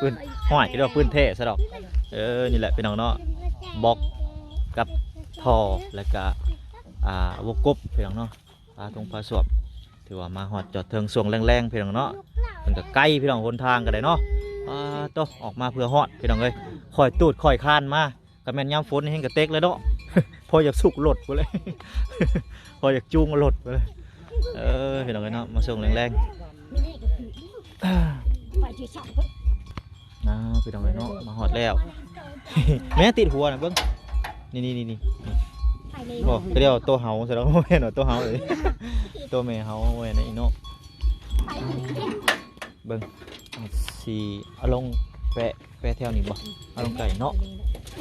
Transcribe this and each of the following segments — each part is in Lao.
ປືນ ຫ້ອຍ ຄິດວ່າປືນແທ້ຊະດອກ. ເອີ ນີ້ແຫຼະພີ່ນ້ອງເນາະ ບລັອກກັບທໍ່ ແລ້ວກະ ອ່າ ວົງກົບພີ່ນ້ອງເນາະ. ພາຕົງພາສວມ ຖືວ່າມາຮອດຈອດເຖິງຊ່ວງແລງໆ ພີ່ນ້ອງເນາະ. ເພິ່ນກໍໄກພີ່ນ້ອງ ຫົນທາງກໍໄດ້ເນາະ. ອ່າ ໂຕ ອອກມາເພື່ອຮອດພີ່ນ້ອງເອີຍ ຄ່ອຍຕູດຄ່ອຍຄານມາ. ກໍແມ່ນຍາມຝົນແຮງກະເຕັກແລ້ວເນາະ ພໍຢາກສຸກລົດພຸ້ນແຫຼະ ພໍຢາກຈູງລົດພຸ້ນແຫຼະ. ເອີ ພີ່ນ້ອງເອີຍເນາະ ມາສົ່ງແລງໆ ນາ ພີ່ນ້ອງເອີຍເນາະ ມາຮອດແລ້ວ. ແມ່ ຕິດຫົວນະ ເບິ່ງ ນີ້ໆໆໆ. ໂອ້ ກໍດຽວໂຕເຫົ່າຊະດອກ ບໍ່ແມ່ນວ່າໂຕເຫົ່າເລີຍ ໂຕແມ່ເຫົ່າ ບໍ່ແມ່ນອີເນາະ. ເບິ່ງ ເອົາຊິເອົາລົງແປະ ແປະແຖວນີ້ບໍ່? ເອົາລົງໃກ້ເນາະ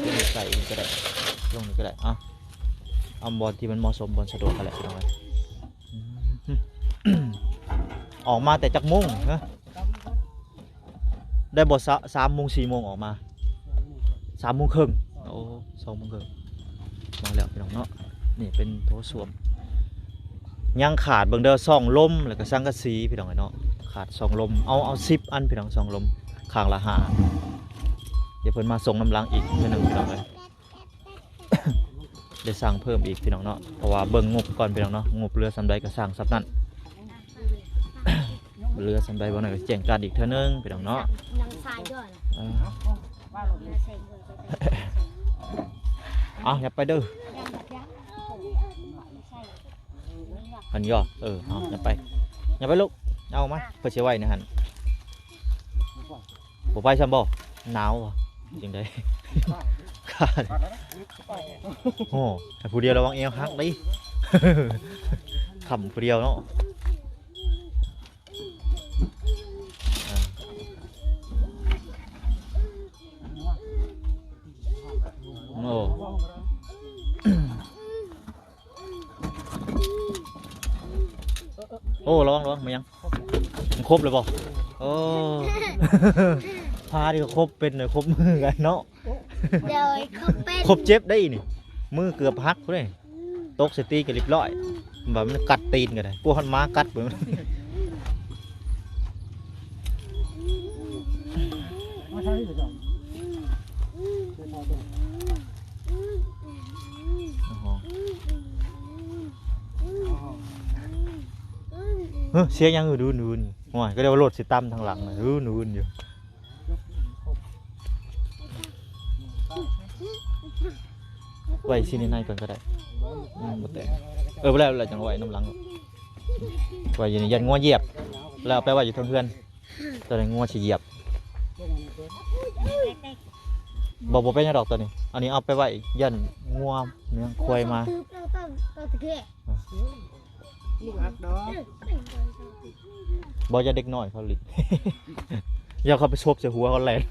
ລົງໃກ້ນີ້ກໍໄດ້ ລົງນີ້ກໍໄດ້. ເອົາ ເອົາບ່ອນທີ່ມັນເໝາະສົມ ບ່ອນສະດວກຫັ້ນແຫຼະພີ່ນ້ອງເອີຍ. ອືມ ອອກມາແຕ່ຈັກໂມງ? ຮະ ໄດ້ບໍ່? ສາມໂມງ ສີ່ໂມງອອກມາ ສາມໂມງເຄິ່ງ. ໂອ້ ສອງໂມງເຄິ່ງ ມາແລ້ວພີ່ນ້ອງເນາະ. ນີ້ເປັນໂຖສ້ວມ ຍັງຂາດ ເບິ່ງເດີ ຊ່ອງລົມ ແລ້ວກໍສັງກະສີພີ່ນ້ອງເອີຍເນາະ. ຂາດຊ່ອງລົມ ເອົາ ເອົາສິບອັນພີ່ນ້ອງ ຊ່ອງລົມ ຂ້າງລະຫ້າ. ດຽວເພິ່ນມາສົ່ງນຳຫຼັງອີກເທື່ອໜຶ່ງພີ່ນ້ອງເອີຍ ໄດ້ສ້າງເພີ່ມອີກພີ່ນ້ອງເນາະ ເພາະວ່າເບິ່ງງົບກ່ອນພີ່ນ້ອງເນາະ ງົບເຫຼືອສ່ຳໃດກໍສ້າງສ່ຳນັ້ນ ເຫຼືອສ່ຳໃດບໍ່ນັ້ນກໍແຈ້ງການອີກເທື່ອໜຶ່ງພີ່ນ້ອງເນາະ. ເອີ ເອົາ ຢ່າໄປເດີ ອັນຢໍ ເອີ ເອົາ ຢ່າໄປ ຢ່າໄປລູກ ເອົາມາ ເພິ່ນຊິໄວ້ໃນຫັ້ນ. ບໍ່ໄປຊ້ຳບໍ່? ໜາວບໍ່? ຈັ່ງໃດ? ໂອ້ ໃຫ້ຜູ້ດຽວລະວັງແອວຫັກເດ້ ຄ້ຳຜູ້ດຽວເນາະ. ໂອ້ ໂອ້ ລະວັງ ລະວັງ ມາຍັງ ມັນຄົບເລີຍບໍ່? ໂອ້ ພາທີ່ຄົບເປັນ ຄົບມືກັນເນາະ. ໂດຍ ຄົບເປັນ ຄົບເຈັບໄດ້ນີ້ ມືເກືອບຫັກພຸ້ນເດ້ ຕົກໃສ່ຕີນກໍລຽບຮ້ອຍ ວ່າມັນກັດຕີນກໍໄດ້ ກວດຮອດໝາກັດພຸ້ນ. ເຮີ້ຍ ສຽງຫຍັງ? ດູນໆ ໂອ້ຍ ກໍໄດ້ວ່າລົດຊິຕຳທາງຫຼັງນະ ດູນໆຢູ່. ໄວ້ຊິໃນໆ ກ່ອນກໍໄດ້ ມັນບໍ່ແຕກ. ເອີ ບໍ່ແລ້ວ ແລ້ວຈັ່ງໄວ້ນຳຫຼັງ ໄວ້ຢູ່ນີ້ ຢ້ານງົວຢຽບ ແລ້ວເອົາໄປໄວ້ຢູ່ເທິງເຮືອນ ຕອນນັ້ນງົວຊິຢຽບ. ບໍ່ ບໍ່ເປັນຫຍັງດອກຕອນນີ້ ອັນນີ້ເອົາໄປໄວ້ ຢ້ານງົວ ແມ່ນຄວາຍມາ. ບໍ່ ຢ່າເດັກນ້ອຍເຂົາຫຼິ້ນ ຢ່າເຂົາໄປສົບໃສ່ຫົວເຂົາແລ່ນ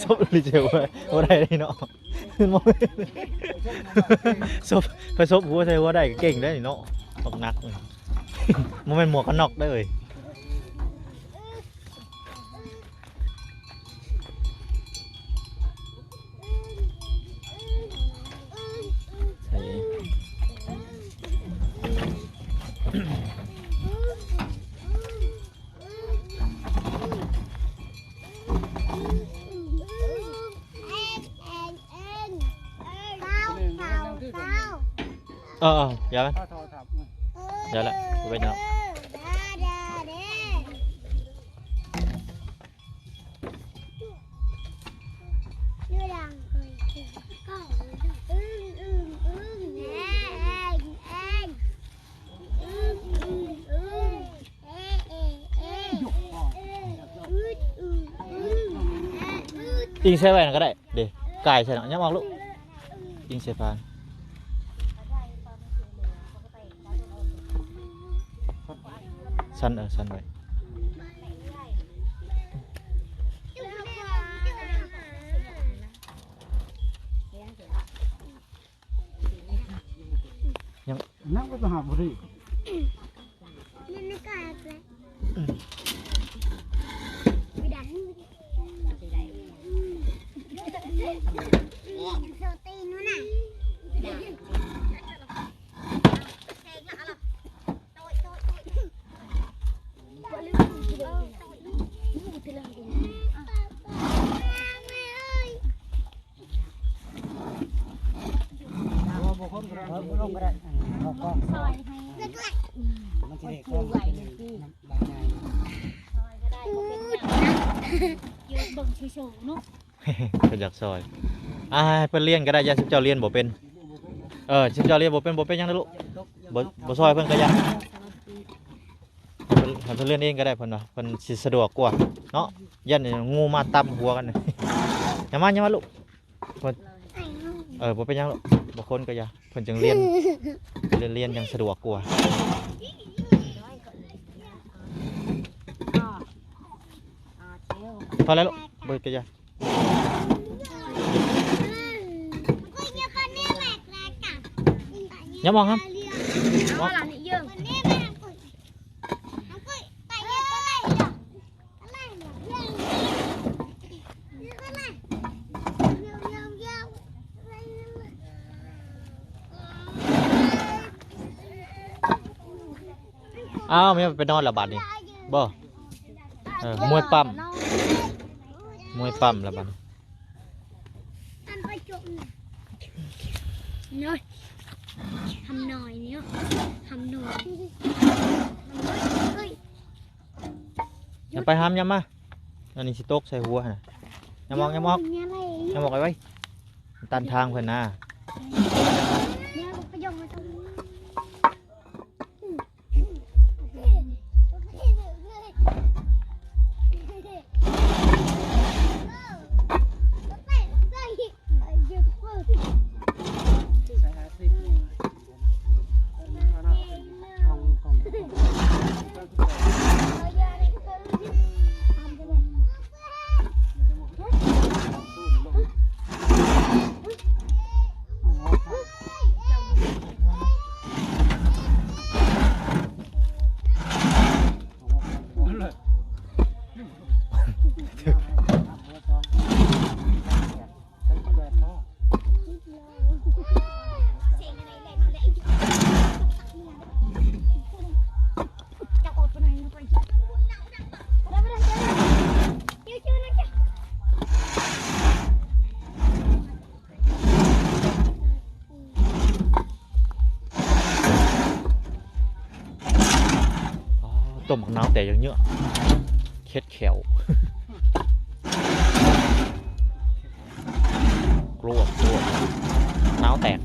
ສົບຫຼິ້ນໃສ່ຫົວບໍ່ໄດ້ເນາະ. ສົບ ໄປສົບຫົວໃສ່ຫົວໄດ້ກໍເກັ່ງໄດ໋ເນາະ ບັກໜັກ ບໍ່ແມ່ນໝວກກັນນັອກເດີ. ໃສ່ ເອີໆ ຢ່າມັນ ຢ່າລະ ໄປເນາະ. ອີງໃສ່ໄວ້ນັ້ນກໍໄດ້ເດ້ ກາຍໃສ່ເນາະ ຫຍັບອອກລູກ ອີງໃສ່ຝາ ສັ່ນ ເອີ ສັ່ນໄວ້. ຍັງ ນັ່ງໄປຫາບໍ່ໄດ້. ເພິ່ນຢາກຊ່ອຍ ອ່າ ໃຫ້ເພິ່ນລຽນກໍໄດ້ ຢ້ານຊຸມເຈົ້າລຽນບໍ່ເປັນ. ເອີ ຊຸມເຈົ້າລຽນບໍ່ເປັນ ບໍ່ເປັນຫຍັງເດີ້ລູກ ບໍ່ ບໍ່ຊ່ອຍເພິ່ນກໍຢ່າ. ໃຫ້ເພິ່ນ ໃຫ້ເພິ່ນລຽນເອງກໍໄດ້ ເພິ່ນວ່າເພິ່ນຊິສະດວກກວ່າເນາະ ຢ້ານງູມາຕຳຫົວກັນ. ຢ່າມາ ຢ່າມາລູກ ເພິ່ນ ເອີ ບໍ່ເປັນຫຍັງລູກ ບໍ່ຄົນກໍຢ່າ ເພິ່ນຈຶ່ງລຽນ ລຽນ ລຽນຢ່າງສະດວກກວ່າ. ພໍແລ້ວລູກ ບໍ່ເຮັດກໍຢ່າ. ຢ່າມອງນຳ ອ້າວ ແມ່ໄປນອນລະບາດນີ້ ບໍ່ ເອີ ມວຍປ້ຳ ມວຍປ້ຳລະບາດນີ້. ເນາະ ຄຳນ້ອຍນີ້ ຄຳນ້ອຍ ຢ່າໄປຫາມ ຢ່າມາ ອັນນີ້ຊິຕົກໃສ່ຫົວຫັ້ນນະ. ຢ່າມອອກ ຢ່າມອອກ ຢ່າມອອກໄວໆ ຕັນທາງເພິ່ນນະ. ອໍ ຕົ້ນໝາກນາວແຕກເຍອະໆ ເຄັດແຂ້ວ ກລວບ ກລວບ ນາວແຕກ.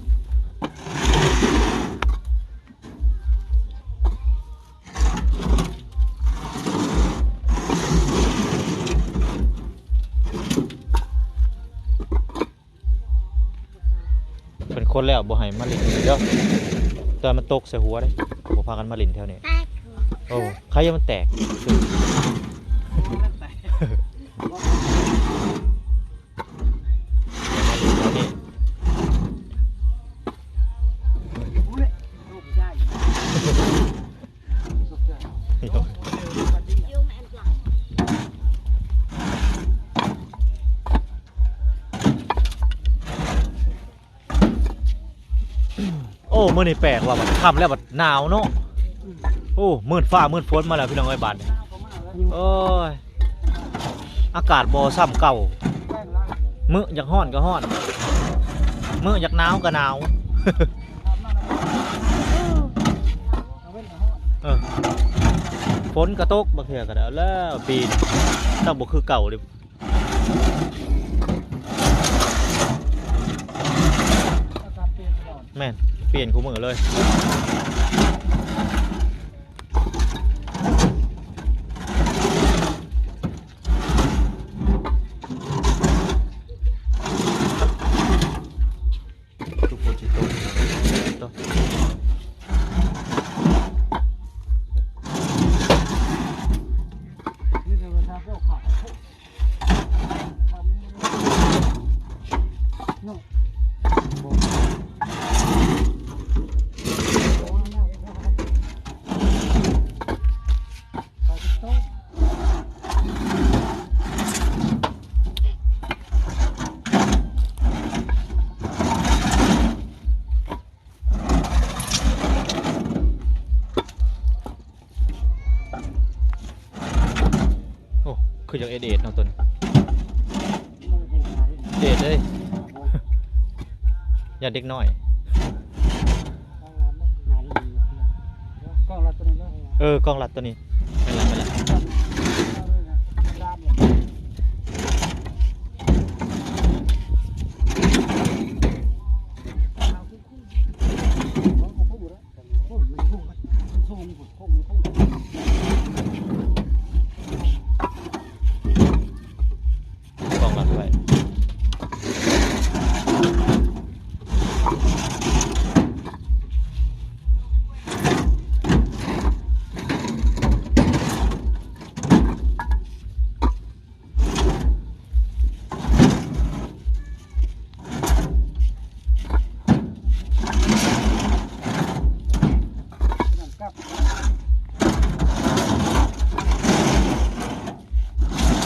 ເປັນຄົນແລ້ວບໍ່ໃຫ້ມາຫຼິ້ນເດີ ແຕ່ມັນຕົກໃສ່ຫົວເດ້ ບໍ່ພາກັນມາຫຼິ້ນແຖວນີ້. ໂອ້ ໃຄມັນແຕກ. ໂອ້ ມື້ນີ້ແປກວ່າ ບັດຄ່ຳແລ້ວບັດໜາວເນາະ. ໂອ້ ມືດຟ້າມືດຝົນມາແລ້ວ ພີ່ນ້ອງເອີຍ ບາດນີ້. ໂອ້ຍ ອາກາດບໍ່ຊ່ຳເກົ່າ ມື້ຢາກຮ້ອນກໍຮ້ອນ ມື້ຢາກໜາວກໍໜາວ. ເອີ ຝົນກໍຕົກ ບາງເທື່ອກໍໄດ້ ເອົາແລ້ວ ປີນີ້ ຕ້ອງບໍ່ຄືເກົ່າເດ້. ແມ່ນ ປ່ຽນຄູ່ມື້ເລີຍ. ໂອ້ ຄືຢາກເອດເອດເນາະຕົວນີ້ ເອດເດ້ ຢ້ານເດັກນ້ອຍ. ເອີ ກ້ອງລັດຕົວນີ້ ແມ່ນລະ ແມ່ນລະ.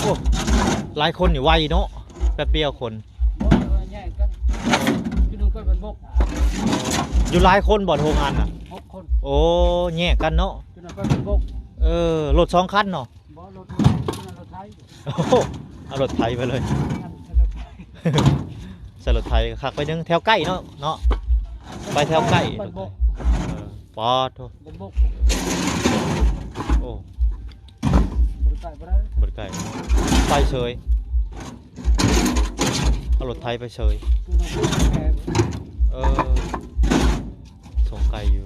ໂອ້ ຫຼາຍຄົນນີ້ໄວເນາະ ແປັບດຽວຄົນ ບໍ່ ແຍກກັນ ຢູ່ໜຶ່ງໄປເປັນບົກ ຢູ່ຫຼາຍຄົນບໍ່ໂຮງງານນະ? ຫົກຄົນ. ໂອ້ ແຍກກັນເນາະ ຢູ່ນັ້ນໄປເປັນບົກ. ເອີ ລົດສອງຄັນເນາະ? ບໍ່ ລົດ ລົດໄຖ. ໂອ້ ເອົາລົດໄຖໄປເລີຍ ໃສ່ລົດໄຖຄັກໄປໜຶ່ງ ແຖວໃກ້ເນາະ ເນາະ ໄປແຖວໃກ້. ເອີ ປາດໂທ້ ໂອ້ ບໍ່ໄດ້ ບໍ່ໄດ້ ບໍ່ໄດ້ ໄປເສີຍ ເອົາລົດໄຖໄປເສີຍ. ເອີ ສົ່ງໄກຢູ່.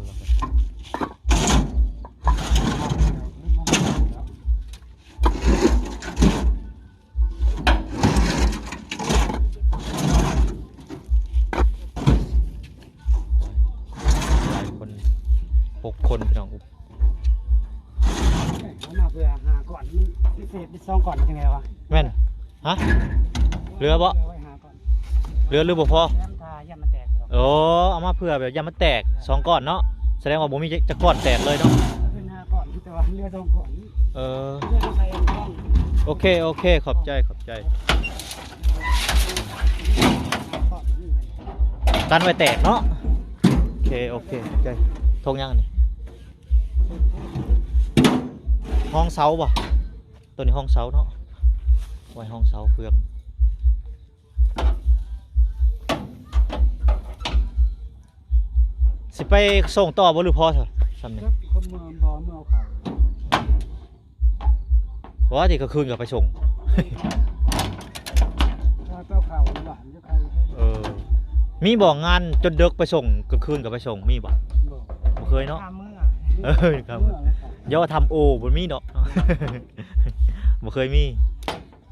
ຫຼາຍຄົນ ຫົກຄົນ ພີ່ນ້ອງ. ເອົາມາເພື່ອຫ້າກ້ອນ ມັນພິເສດສອງກ້ອນ ເປັນຈັ່ງໃດວະ? ແມ່ນ ຮະ ເຫຼືອບໍ່? ເຫຼືອໄວ້ຫ້າກ້ອນ ເຫຼືອຫຼືບໍ່ພໍ? ແລ້ວຖ້າຢ້ານມັນແຕກ. ໂອ້ ເອົາມາເພື່ອແບບຢ້ານມັນແຕກສອງກ້ອນເນາະ ສະແດງວ່າບໍ່ມີຈັກກ້ອນແຕກເລີຍເນາະ. ເປັນຫ້າກ້ອນ ແຕ່ວ່າເຫຼືອສອງກ້ອນ. ເອີ ເຫຼືອໃສ່ກ້ອນ. ໂອເຄ ໂອເຄ ຂອບໃຈ ຂອບໃຈ. ກັນໄວ້ແຕກເນາະ. ໂອເຄ ໂອເຄ ຂອບໃຈ. ຖົງຫຍັງອັນນີ້? ຮອງເສົາບໍ່? ຕົວນີ້ຮອງເສົາເນາະ ໄວ້ຮອງເສົາເຟືອງ. ຊິໄປສົ່ງຕໍ່ບໍ່ ຫຼືພໍສ່ຳນີ້? ຈັກຄົນເມືອບໍ່ ເມືອເອົາເຂົ້າ. ບໍ່ ຕິກາງຄືນກໍໄປສົ່ງ. ວ່າເຈົ້າເຂົ້າຫວານ ເຈົ້າເຂົ້າ. ເອີ ມີບໍ່ງານຈົນເດິກໄປສົ່ງ ກາງຄືນກໍໄປສົ່ງ ມີບໍ່? ບໍ່ ບໍ່ເຄີຍເນາະ. ເອີ ຄັບ ເອີ ຢ່າວ່າທຳໂອ ບໍ່ມີດອກ ບໍ່ເຄີຍມີ.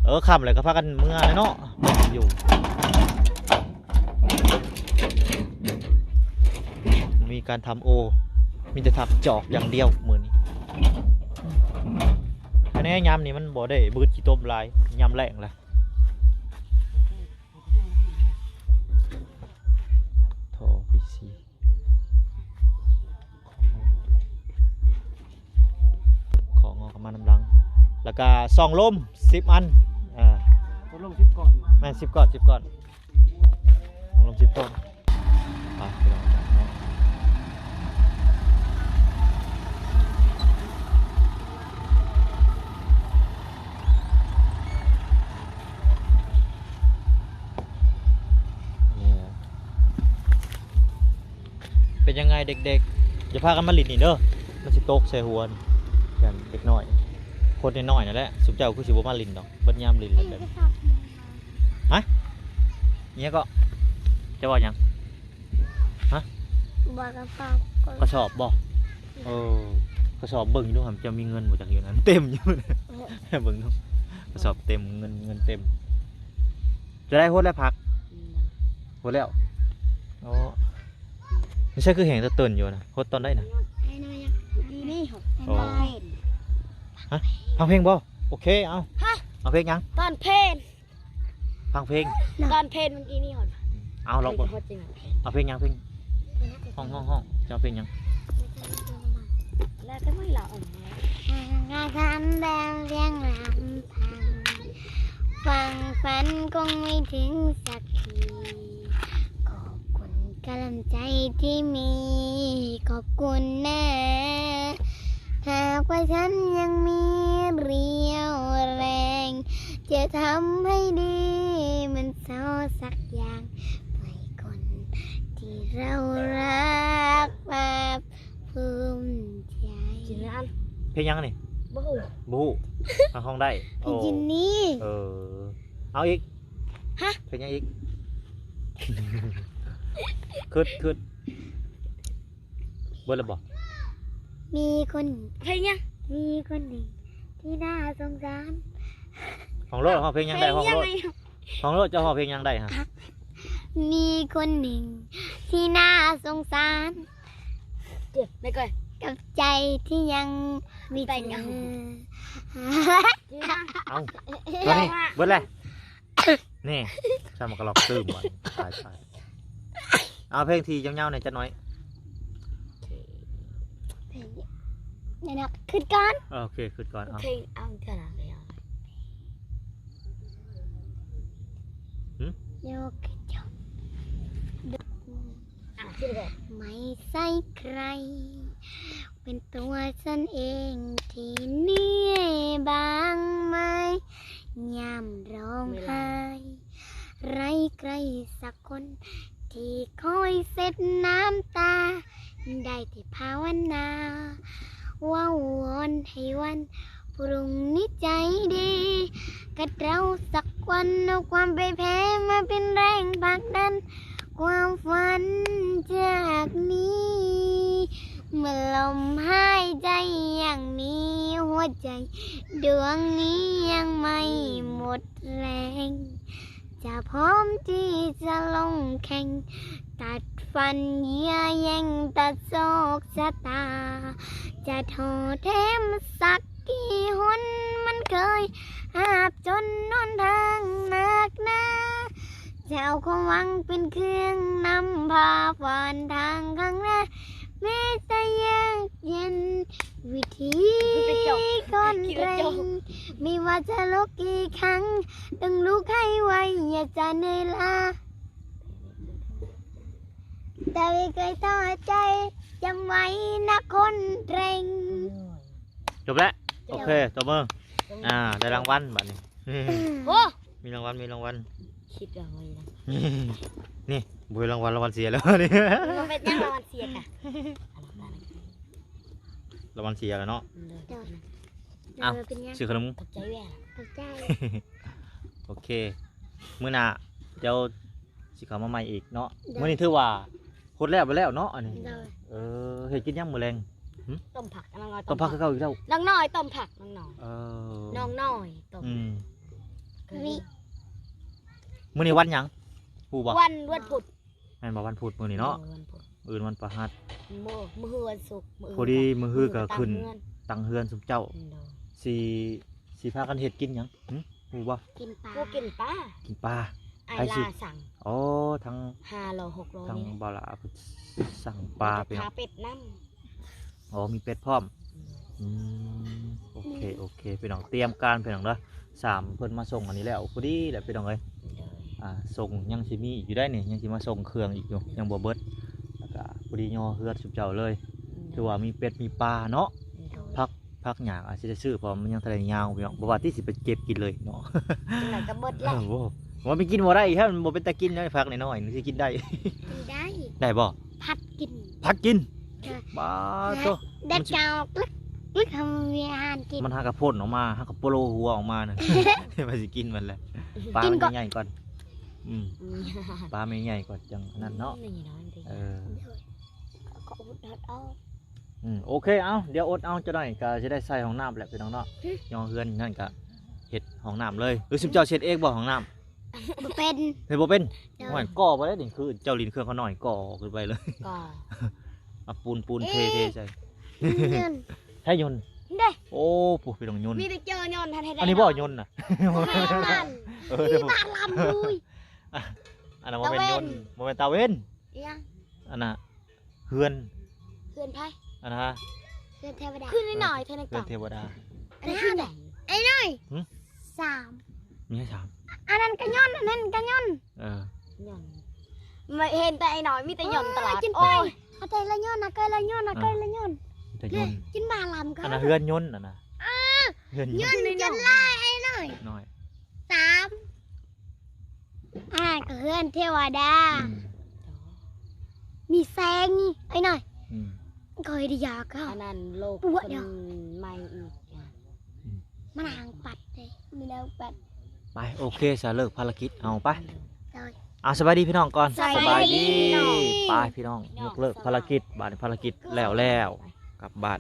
ເອີ ຄ່ຳແລ້ວກໍພາກັນເມືອແລ້ວເນາະ ຢູ່ ມີການທຳໂອ ມີແຕ່ທຳຈອກຢ່າງດຽວມື້ນີ້. ຄະແນນຍາມນີ້ມັນບໍ່ໄດ້ບືດຂີ້ຕົມຫຼາຍ ຍາມແລ້ງລະ. ທໍ່ ພີ ຊີ ຂໍງອກມານຳຫຼັງ ແລ້ວກະຊ່ອງລົມສິບອັນ. ເອີ ເປີດລົມສິບກ້ອນ. ແມ່ນ ສິບກ້ອນ ສິບກ້ອນ ຊ່ອງລົມສິບກ້ອນ. ໄປ ພີ່ນ້ອງເນາະ. ເປັນຍັງໄງເດັກໆ? ຢ່າພາກັນມາຫຼິ້ນນີ້ເດີ ມັນຊິຕົກໃສ່ຫົວນີ້. ຢ້ານເດັກນ້ອຍ ຄົນນ້ອຍໆນັ້ນແຫຼະ. ຊຸມເຈົ້າຄືຊິບໍ່ມາຫຼິ້ນດອກ ເບິດຍາມຫຼິ້ນແລ້ວແບບ. ຮະ? ອີຫຍັງເກາະ? ເຈົ້າເວົ້າຫຍັງ? ຮະ? ບໍ່ ກະສອບ. ກະສອບບໍ່? ເອີ ກະສອບ ເບິ່ງຢູ່ຫັ້ນ ເຈົ້າມີເງິນບໍ່ຈັກຢູ່ນັ້ນ ເຕັມຢູ່. ເອີ ເບິ່ງດູ ກະສອບເຕັມ ເງິນ ເງິນເຕັມ. ຈະໄດ້ຫົດແລ້ວຜັກ? ອືມ ຫົດແລ້ວ. ອໍ ນີ້ໃສຄືແຫ້ງຕະເຕີນຢູ່ນະ ຫົດຕອນໃດນະ? ໂອ້ ຮະ? ຟັງເພງບໍ່? ໂອເຄ ເອົາ. ເອົາເພງຫຍັງ? ຕອນເພນ ຟັງເພງ ຕອນເພນເມື່ອກີ້ນີ້ຮອດ ເອົາລອງເບິ່ງ ເອົາເພງຫຍັງ? ເພງ ຮ້ອງ ຮ້ອງ ຮ້ອງ ເຈົ້າເພງຫຍັງ? ແລ້ວແຕ່ມື້ລາວ ເອີ ງານທຳແບບວຽງລຳພັງ ຝັ່ງຝັນຄົງໄມ່ເຖິງສັກທີ ຂອບຄຸນກຳລັງໃຈທີ່ມີ ຂອບຄຸນນະ ຫາກວ່າສັນຍັງມີຣຽວແຮງ ຈະທຳໃຫ້ດີມັນຊໍສັກຢ່າງ ເພື່ອໃຫ້ຄົນທີ່ເຮົາຮັກພາກພູມໃຈ. ເພງຫຍັງນີ້? ບໍ່ຮູ້ ບໍ່ຮູ້ ຟັງຮ້ອງໄດ້ ເພງຈິນນີ້ ໂອ້ ເອີ ເອົາອີກ ຮະ ເພງຫຍັງອີກ? ຄຶດ ຄຶດ ເບິດແລ້ວບໍ່? ມີຄົນ ເພງຫຍັງ? ມີຄົນໜຶ່ງທີ່ໜ້າສົງສານ ຮ້ອງໂລດ ຮ້ອງເພງຫຍັງໄດ້ ເພງຫຍັງ? ຮ້ອງໂລດ ເຈົ້າຮ້ອງເພງຫຍັງໄດ້ຮະ? ມີຄົນໜຶ່ງທີ່ໜ້າສົງສານ ເຈັບໄດ້ກ່ອຍ ກັບໃຈທີ່ຍັງມີເທີ ເອົາ ຕອນນີ້ເບິດແລ້ວ ນີ້ ຊຳມັນກະລອກຕື່ມ ຕາຍ ຕາຍ ເອົາເພງທີ່ຍາວໆ ແດ່ຈັກໜ້ອຍ ເພງນີ້ນະ ຄຶດກ່ອນ ເອີ ໂອເຄ ຄຶດກ່ອນ ເອົາ ເພງ ເອົາເທື່ອລະ ຫື? ໂຍກ ອ່ະ ທີ່ແບບ ໄມ່ໃຊ້ໃຄ ເປັນຕົວສັນເອງທີ່ເໜື່ອຍບາງໄມ້ ຍາມຮ້ອງໄຫ້ ໄຮ້ໃຄສັກຄົນ ທີ່ຄອຍເຊັດນ້ຳຕາ ໄດ້ແຕ່ພາວະນາ ເວົ້າວອນໃຫ້ວັນ ພລຸ່ງນີ້ໃຈດີ ກັດເຮົາສັກວັນ ເອົາຄວາມໄປແພ້ມາເປັນແຮງຜັກດັນ ຄວາມຝັນຈາກນີ້ ເມື່ອລົມຫາຍໃຈຍັງມີ ຫົວໃຈດວງນີ້ຍັງໄມ່ໝົດແຮງ ຈະພ້ອມທີ່ຈະລົງແຂ່ງ ຕັດຟັນເຫຍື່ອແຍ່ງຕັດໂຊກຊະຕາ ຈະທໍ້ແທ້ມາສັກ ທີ່ຫົນມັນເຄີຍຫາບຈົນຫົນທາງໜັກໜາ ຈະເອົາຄວາມຫວັງເປັນເຄື່ອງນຳພາຜ່ານທາງຂ້າງໜ້າ ແມ້ຈະຍາກເຢັນ ວິທີ ຄືເປັນເຈົ້າ ຄົນເລັ່ງ ແມ່ນວ່າຈະລົກກີ່ຄັ້ງ ຕ້ອງລຸກໃຫ້ໄວ ຢ່າຈະເນີຍລາ ແຕ່ບໍ່ເຄີຍທໍ້ໃຈ ຈຳໄວ້ນະຄົນເລັ່ງ. ຈົບແລ້ວ ໂອເຄ ຕົບມື ອ່າ ໄດ້ລາງວັນບາດນີ້ ໂອ້ ມີລາງວັນ ມີລາງວັນ ຄິດວ່າບໍ່ມີລາງວັນ ນີ້ ບໍ່ມີລາງວັນ ລາງວັນເສຍແລ້ວນີ້ ມັນເປັນຫຍັງລາງວັນເສຍກະ ລາງວັນເສຍແລ້ວເນາະ ໂດຍ ເອົ້າ ເປັນຫຍັງ ຊື້ຂະໜົມ ຂອບໃຈແວ່ ຂອບໃຈ ໂອເຄ ມື້ໜ້າດຽວ ຊິເຂົ້າມາໃໝ່ອີກເນາະ ໂດຍ ມື້ນີ້ຖືວ່າຫົດແລ້ວໄປແລ້ວເນາະ ອັນນີ້ ໂດຍ ເອີ ເຮັດກິນຫຍັງມື້ແລງ? ຫຶ? ຕົ້ມຜັກ ນ້ອງນ້ອຍ ຕົ້ມຜັກຄືເກົ່າອີກແລ້ວ ນ້ອງນ້ອຍຕົ້ມຜັກ ນ້ອງນ້ອຍ ເອີ ນ້ອງນ້ອຍຕົ້ມ ອືມ ມື້ນີ້ວັນຫຍັງ? ຮູ້ບໍ່? ວັນ ວັນພຸດ ແມ່ນບໍ່? ວັນພຸດມື້ນີ້ເນາະ ໂດຍ ວັນພຸດ ມື້ອື່ນວັນພະຫັດ ມື້ ມື້ຮືວັນສຸກ ມື້ອື່ນ ພໍດີມື້ຮືກໍຂຶ້ນຕັ້ງເຮືອນ ຕັ້ງເຮືອນຊຸມເຈົ້າ ໂດຍ ຊິ ຊິພາກັນເຮັດກິນຫຍັງ? ຫຶ? ຮູ້ບໍ່? ກິນປາ ຜູ້ກິນປາ ກິນປາ ອ້າຍລາສັ່ງ ອໍ ທັງ ຫ້າໂລ ຫົກໂລ ທັງ ນີ້ ບ່າວຫຼ້າເພິ່ນສັ່ງປາ ໄປຫາເປັດນຳ ອໍ ມີເປັດພ້ອມ ອືມ ອືມ ໂອເຄ ໂອເຄ ພີ່ນ້ອງ ຕຽມການ ພີ່ນ້ອງເດີ ສາມເພິ່ນມາສົ່ງອັນນີ້ແລ້ວ ພໍດີແຫຼະ ພີ່ນ້ອງເອີຍ ໂດຍ ອ່າ ສົ່ງ ຍັງຊິມີອີກຢູ່ໄດ໋ນີ້ ຍັງຊິມາສົ່ງເຄື່ອງອີກຢູ່ ຍັງບໍ່ເບິດ ແລ້ວກະພໍດີຍໍເຮືອນຊຸມເຈົ້າເລີຍ ໂດຍ ຖືວ່າມີເປັດມີປາເນາະ ໂດຍ ຜັກ ຜັກຫຍ້າອາດຊິໄດ້ຊື້ ເພາະວ່າມັນຍັງທັນໄດ້ຍາວພີ່ນ້ອງ ບໍ່ວ່າຕິຊິໄປເກັບກິນເລີຍເນາະ ຈັ່ງໃດກໍເບິດແລ້ວ ເອີ ບໍ່ ວ່າໄປກິນບໍ່ໄດ້ ຖ້າມັນບໍ່ເປັນຕາກິນເນາະ ຜັກນ້ອຍໆ ມັນຊິກິນໄດ້ ກິນໄດ້ ໄດ້ບໍ່? ຜັດກິນ ຜັດກິນ ເອີ ບາໂຕ ແດດຈະອອກລຶກໆ ເຮົາມີອາຫານກິນ ມັນຫາກະພົ້ນອອກມາ ຫາກະໂປໂລຫົວອອກມານະ ວ່າຊິກິນມັນແຫຼະ ປາມັນໃຫຍ່ໆກ່ອນ ອືມ ອືມ ປາແມ່ໃຫຍ່ກ່ອນ ຈັ່ງນັ້ນເນາະ ອືມ ເອີ ກໍອຸດອອກ ອືມ ໂອເຄ ເອົາ ດຽວອົດເອົາ ຈັກໜ້ອຍກໍຊິໄດ້ໃສ່ຫ້ອງນ້ຳແຫຼະ ພີ່ນ້ອງເນາະ ຫຶ ຍໍເຮືອນນັ້ນກໍເຮັດຫ້ອງນ້ຳເລີຍ ຫຼືຊຸມເຈົ້າເຮັດເອງບໍ່ຫ້ອງນ້ຳ? ບໍ່ເປັນ ເຮັດບໍ່ເປັນ? ໂດຍ ໂອ້ຍ ກໍ່ບໍ່ໄດ້ນີ້ ຄືເຈົ້າຫຼິ້ນເຄື່ອງຂ້ານ້ອຍ ກໍ່ຂຶ້ນໄປເລີຍ ກໍ່ ເອົາປູນ ປູນເທ ເທໃສ່ ຍົນ ໃຊ້ຍົນ ເດ້ ໂອ້ ຜູ້ ພີ່ນ້ອງຍົນ ມີແຕ່ເຈີຍົນຫັ້ນໃຫ້ໄດ້ ອັນນີ້ບໍ່ຍົນນະ ແມ່ນ ເອີ ມີບາດລຳລຸຍ ອ່ະ ອັນນັ້ນບໍ່ແມ່ນຍົນ ຕາເວັນ ບໍ່ແມ່ນຕາເວັນ ອີຫຍັງ ອັນນ່າ ເຮືອນ ເຮືອນໃຜ ອັນນ່າ ເຮືອນເທວະດາ ຄືນ້ອຍໆ ເທື່ອໜຶ່ງ ເຮືອນເທວະດາ ອັນນີ້ຄືຫຍັງ ໄອ້ນ້ອຍ ຫຶ ສາມ ມີໃຫ້ສາມ ອັນນັ້ນກະຍົນ ອັນນັ້ນກະຍົນ ເອີ ຍົນ ມາເຫັນແຕ່ໄອ້ນ້ອຍມີແຕ່ຍົນຕະຫຼອດ ກິນໄປ ໂອ້ຍ ເອົາແຕ່ລະຍົນນະ ເກີຍລະຍົນນະ ເອີ ເກີຍລະຍົນ ມີແຕ່ຍົນ ກິນບາດລຳກະ ອັນນ່າເຮືອນຍົນ ອັນນ່າ ເຮືອນຍົນ ຍົນຈົນຫຼາຍໄອ້ນ້ອຍ ນ້ອຍ ສາມ ອັນນັ້ນກະເຮືອນເທວະດາ ອືມ ມີແສງນີ້ໄອ້ນ້ອຍ ອືມ ຂ້ອຍໄດ້ຢາກເຂົາ ອັນນັ້ນໂລກ ປວດ ຄົນໃໝ່ອີກ ອືມ ມານັ່ງປັດເດ້ ມີແນວປັດ ໄປ ໂອເຄ ສະເລີກພາລະກິດເຮົາໄປ ໂດຍ ອ່າ ສະບາຍດີພີ່ນ້ອງກ່ອນ ສະບາຍດີ ສະບາຍດີ ໄປພີ່ນ້ອງ ຍົກເລີກພາລະກິດ ບາດນີ້ພາລະກິດແລ້ວແລ້ວ ກັບບ້ານ